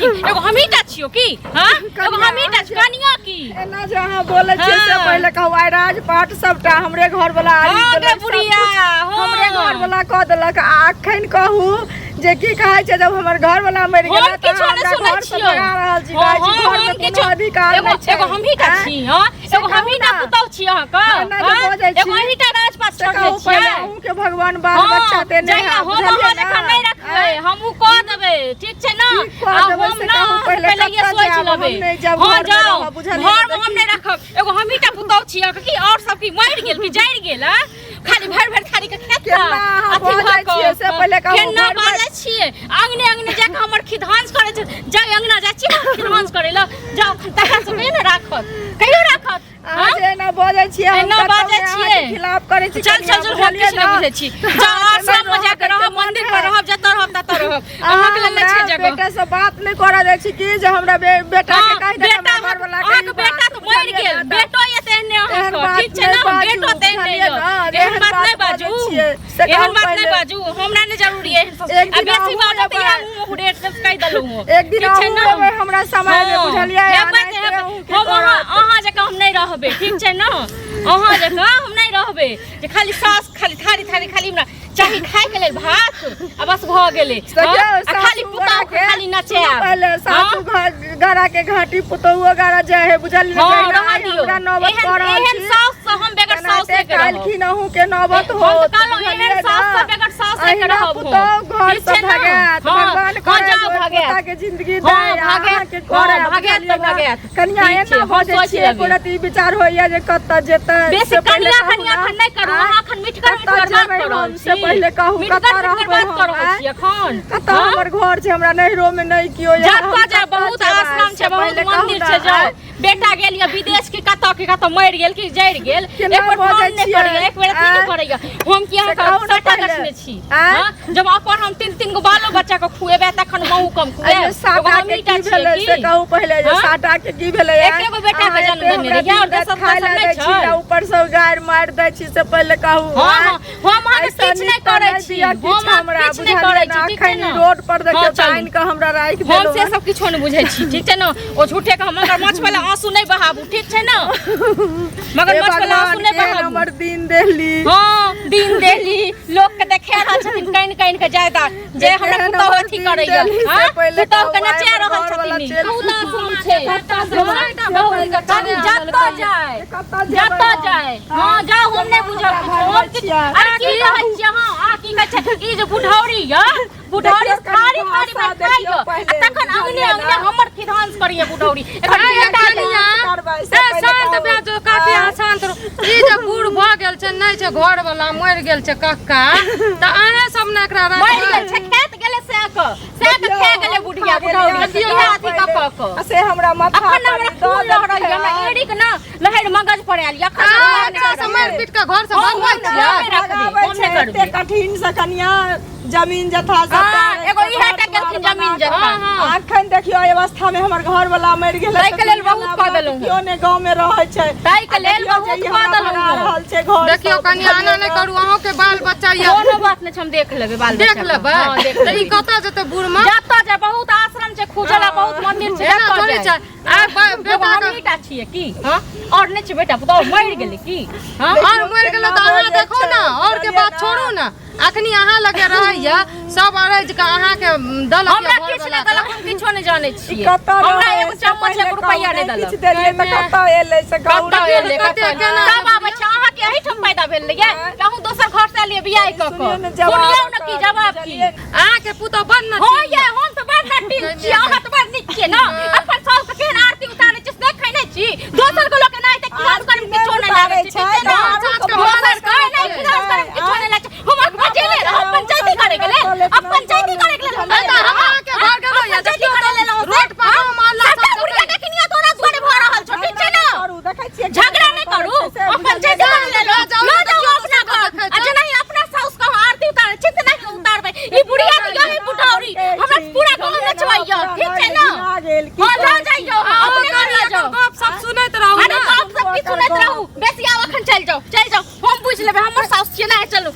छथिन। एगो हमही टा छियो की? हां, एगो हमही टा छी कनिया की? एना जे अहाँ बोलै छियै से पहिले कहू, आइ राजपाट सबटा हमरे घर वाला आबि हाँ, देलक, गे बुढ़िया, सबकिछु हाँ। हमरे घर वाला कऽ देलक। आ अखन कहू जे की कहै छै, जब हमर घर वाला मरि हम गेलै तऽ किछो अहाँ नहि हमरा सुनै घर से छियौ। भगा रहल छी, हाँ, कहै छी हाँ, घर मे हम कोनो किछो अधिकार एगो नहि छै। एगो हमही टा आँय? छी, हां, से एगो कहू हमही टा ना। पुतहु छी अहाँके, एना जे हाँ? बजै छी। एगो अहीं टा राजपाट से छोड़ने कहू पहिले, छियै। अहूँके भगवान बाल हाँ, बच्चा देने जहिया है, हम बुझलियै अहाँ ना? जकाँ नहि रखबै, आँय? हमहूँ कऽ देबै, ठीक छै ने? की कऽ आ देबै हम से ना कहू अहाँसँ पहिले, पहिले कतऽ सोचि जायब? हम लेबै। नहि जायब, हाँ, घरमे जाउ, रहब, बुझलियै ने? घरमे हम नहि रखब। एगो हमही टा पुतहु छी अहाँके की? आओर सब की मरि गेल की जरि गेल? आँय? खाली भरि भरि थारी के खेता केना अहाँ अथी भऽ बजै कऽ। छियै से पहिले कहू, केना भरि भरि- बाजै छियै? अंगने अंगने जाके हमर खिधांस करै छै। जाउ अंगना जाइ छियै ने खिधांस करै लए, जाउ तकरा सब कहियो ने राखत, कहियो राखत? अहाँ जे एना बजै छियै, हम एना कतौ बाजै नहि अहाँके छियै। खिलाफ करै छी चल कनिया, चल चल, हम बुझलियै किछु नहि ने? बुझै छी। जाउ आश्रम मे जाके रहब, मंदिर पर रहब, जतऽ रहब ततऽ रहब, अहाँके लेल नहि छै हमरा जगह। बेटा से बात नहि करऽ दै छी की जे हमरा बेटा के हाँ, कहि देत बेटा हमरा घरवला के अहाँके ई बेटा बात, तऽ मरि बुझलियै गेल, ने? तऽ बेटो ये तेहने एहन अहाँके, बात ठीक छै नहि ने? बाजू, बेटो तेहने बुझलियै ये, ने? एहन एहन बात नहि बात बाजू, बजै छियै, से एहन कहू बात नहि पहिले। बाजू, हमरा नहि जरूरी है एहन सब। एक आ दिन बेसी अहूँ बाजब तऽ एबै। इएह मुँह हुरेट सब कहि देलहुँ हँ। एक दिन ठीक छै अहूँ ने? एबै हमरा समय मे, हाँ, बुझलियै? हेबै एनाहिते तऽ हेबै। अहूँके हम अहाँ करत। अहाँ जकाँ हम नहि रहबै, ठीक छै ने? अहाँ जकाँ हम नहि रहबै जे खाली सास खाली थारी थारी खाली हमरा चाही खायके लेल भात आ बस भऽ गेलै। देखियौ, हाँ? आ खाली सासु पुतहु गोरा के खाली सुनू नचायब। पहिले, सासु हाँ? घर गरा के घाटी पुतहुओ गरा जाय है, बुझलियै? हाँ, जहिना रहऽ आइ दियौ। हमरा नौबत एहन पड़ल एहन छी, साउस सँ हम बगैर साउस तेनाहिते के रहब। काल्हिखिन अहूँके नौबत हम तऽ होत, कहलहुँ बुझलियै एहन साउस ने? सँ बगैर साउस के अहिना रहब हम। पुतहु घर ठीक से छै ने? भगायत, हाँ, भगवान हाँ, करे जाउ जे ओहि भगायत। पोता के जिंदगी हाँ, दै आ भगायत, अहाँके हाँ, करे, भगायत बुझलियै तऽ ने? भगायत। कनिया ठीक छै, एना हम बजै सोचि छियै, लेबै। एको रत्ती विचार होइया जे कतऽ जेतै बेसी से पहिले कनिया कहू कनिया ने? एखन नहि करू, आँय? अहाँ एखन मिठगर कतऽ मिठगर बात जेबै कऽ रहल हम से छी। पहिले कहू, मिठगर कतऽ मिठगर रहबै बात हम, कऽ रहल आँय? छी एखन। कतऽ हाँ? हमर घर छै? हमरा नैहरो मे नहि केओ यऽ, हम जतऽ जाय कतऽ बहुत जेबै आश्रम से छै, बहुत पहिले कहू मंदिर ने, छै, जाउ। आँय? बेटा गेल यऽ विदेश की कतऽ की कतऽ मरि गेल की जरि गेल, केना एक बेर बजै फोन नहि छियै? करैया, एक बेर अथी नहि आँय? करैया। हम की से अहाँके कहू ने सटा पहिले। गछने छी? आँय? हाँ? जब अपन हम तीन तीन गो बालो बच्चा के खुएबै तखन महू कम अरे खुएब। एगो साटा के हमही टा की छियै भेलै की? से कहू पहिले जे हाँ? साटा के की भेलै? एके गो बेटा के अहाँ जन्म एते देने हमरा रहियै, आओर दिन राति दोसर खाय तेसर लए नहि दै छी छै? आ ऊपर से गारि मारि दै छी से पहिले कहू। हाँ, आँय? हाँ, हम अहाँके ऐसा किछु नहि नीक तऽ करै नहि छी, दिअ हम किछु अहाँके हमरा, किछु नहि बुझलियै करै ने? छी, ठीक छै अखन ने? रोड पर हाँ, देखियौ चलू। आनि कऽ हमरा राखि हम देलहुँ से हन। सब किछो नहि बुझै छी, ठीक छै ने? ओ झूठे के हम मगरमच्छ वाला आंसू नहि बहाबू, ठीक छै ने? हे मगरमच्छ वाला आंसू भगवान नहि केहन बहाबू। हमर दिन देली। हाँ, दिन देली लोक के देखे रहल छथिन कनि कनि के ज्यादा जे हमरा केहन पुतहु हमर अथी दिन करैया। देली से हाँ? पहिले पुतहु के कहू, आइ नचा हमर रहल घरवला छथिन। चलि बहुत आसान छै। जतऽ जाय, कतऽ जेबै जतऽ हम? जाय, हाँ जाउ, हम नहि बुझब किछु। हम किछु अरे की कहै छियै अहाँ? अहाँ की कहै छियै? ई जे बुढ़ौरी यऽ, बुढ़ौरी देखियौ कनि थारी थारी भाषा भरि खाइ देखियौ यऽ, आ पहिले, तखन अंगने बुझलियै अंगने ने? हमर खिधांस करैया बुढ़ौरी। एखन आइ बेटा कनिया, करबै से ए पहिले शान्त कहू। भए जाउ काकी, अहाँ शान्त रहू। ई जे बूढ़ भऽ गेल छै, नहि छै घर वाला, मरि गेल छै कक्का, तऽ अहें सब ने एकरा मरि राखबै। गेल छै, खेत गेलै सएह कऽ, सएह कऽ खा गेलै बुढ़िया बुढ़ौरी। देखियौ इएह अथी कऽ कऽ कऽ। आ से हमरा माथा अखन पर हमरा दऽ खून लहरल देलकै यऽ, हमरा हन। एड़ीक ने लहरि मगज पर आयल यऽ। अखन अहाँ हमरा एकरा से मारि पीट कऽ घर से हम भगबै नहि छियै? रखबै, भगाबै हम छै नहि एते करबै। कठिन से कनिया, जमीन जथा सब हाँ, एगो इएह टा गेलखिन जमीन जथा। हाँ, हाँ। अखन देखियौ एहि अवस्था में हमर घर वाला मरि गेलै, ताहिके लेल बहुत कऽ देलहुँ। केओ ने गाँव में रहै छै, ताहिके लेल देखियौ जे बहुत ई कऽ हमरा देलहुँ। भगा रहल छै घर देखियौ सँ, कनिया, एना नहि करू, अहूँके बाल बच्चा यऽ। कोनो बात नहि छै, हम देख लेबै बाल देख बच्चा के। लेबै? हाँ, देख तऽ ई लेबै। कतऽ जेतै बूढ़ मे? जतऽ जाय बहुत आश्रम छै खुजल आ बहुत मंदिर छै, एना जतऽ थोड़े जाय। छै। आ एगो बेटा के हमही टा छियै की? हाँ, और नहि छै बेटा पुतहु मरि गेलै की? हाँ, और मरि गेलै तऽ अहाँ देखो ने, और के बात छोड़ू ने, अखनी अहाँ लगे रहैया सब अरैज के अहाँके देलक हमरा किछु नहि देलक, हम किछो नहि जानै छियै। कतऽ हमरा रहै एगो से चम्मच पहिले एक रुपैआ कहू, नहि देलक। किछु देलियै तऽ कतऽ एलै से कहू। कतऽ एलै, कते कतऽ एलै? केना सब आबै छै। अहाँके एहिठाम पैदा भेल रहियै कि अहूँ दोसर घर से एलियै बियाह कऽ कऽ? सुनियौ ने जवाब सुनियौ ने की ओकर, जवाब की? बुझलियै? अहाँके पुतहु बड़ न हाँ ये, हम तऽ बड़ नटीन छी, अहाँ तऽ बड़ नीक छियै ने। अपन साउस के केहन आरती उतारै छी से देखै नहि छी? दोसर के लोक एनाहिते खिलाफ करैमे किछो नहि लागै छै, ठीक छै ने? दोसर के एनाहिते खिलाफ करैमे किछो नहि लागै छै। हमर बजेले रहब पंचायती करे के लेल, अब पंचायती करे के लेल हम ए तऽ हम अहाँके घर गेलहुँ या पंचायती देखियौ करे तऽ लेल हम रोड पर हम अल्लाह सबटा सब बुढ़िया के किनिया तोरा दुआरे भऽ रहल छौ, ठीक छै ने? करू, देखै छियै झगड़ा नहि करू, अब पंचायती करे लेल लऽ जाउ, लऽ जाउ देखियौ अपना तऽ घर। देखै आ छै। जेनाहि अपना साउस के अहाँ आरती उतारै छी तेनाही उतारबै। ई बुढ़िया के यही बुढ़ौरी हमरा पूरा गाँव नचबैया, ठीक छै ने? हाँ, लऽ जाइयौ अहाँ अपने घर लऽ जाउ। गप सब सुनैत रहू अरे ने। गप सब की सुनैत रहू बेसी, आब अखन चलि जाउ, चलि जाउ, हम बुझि लेबै, हमर साउस छियै ने। चलू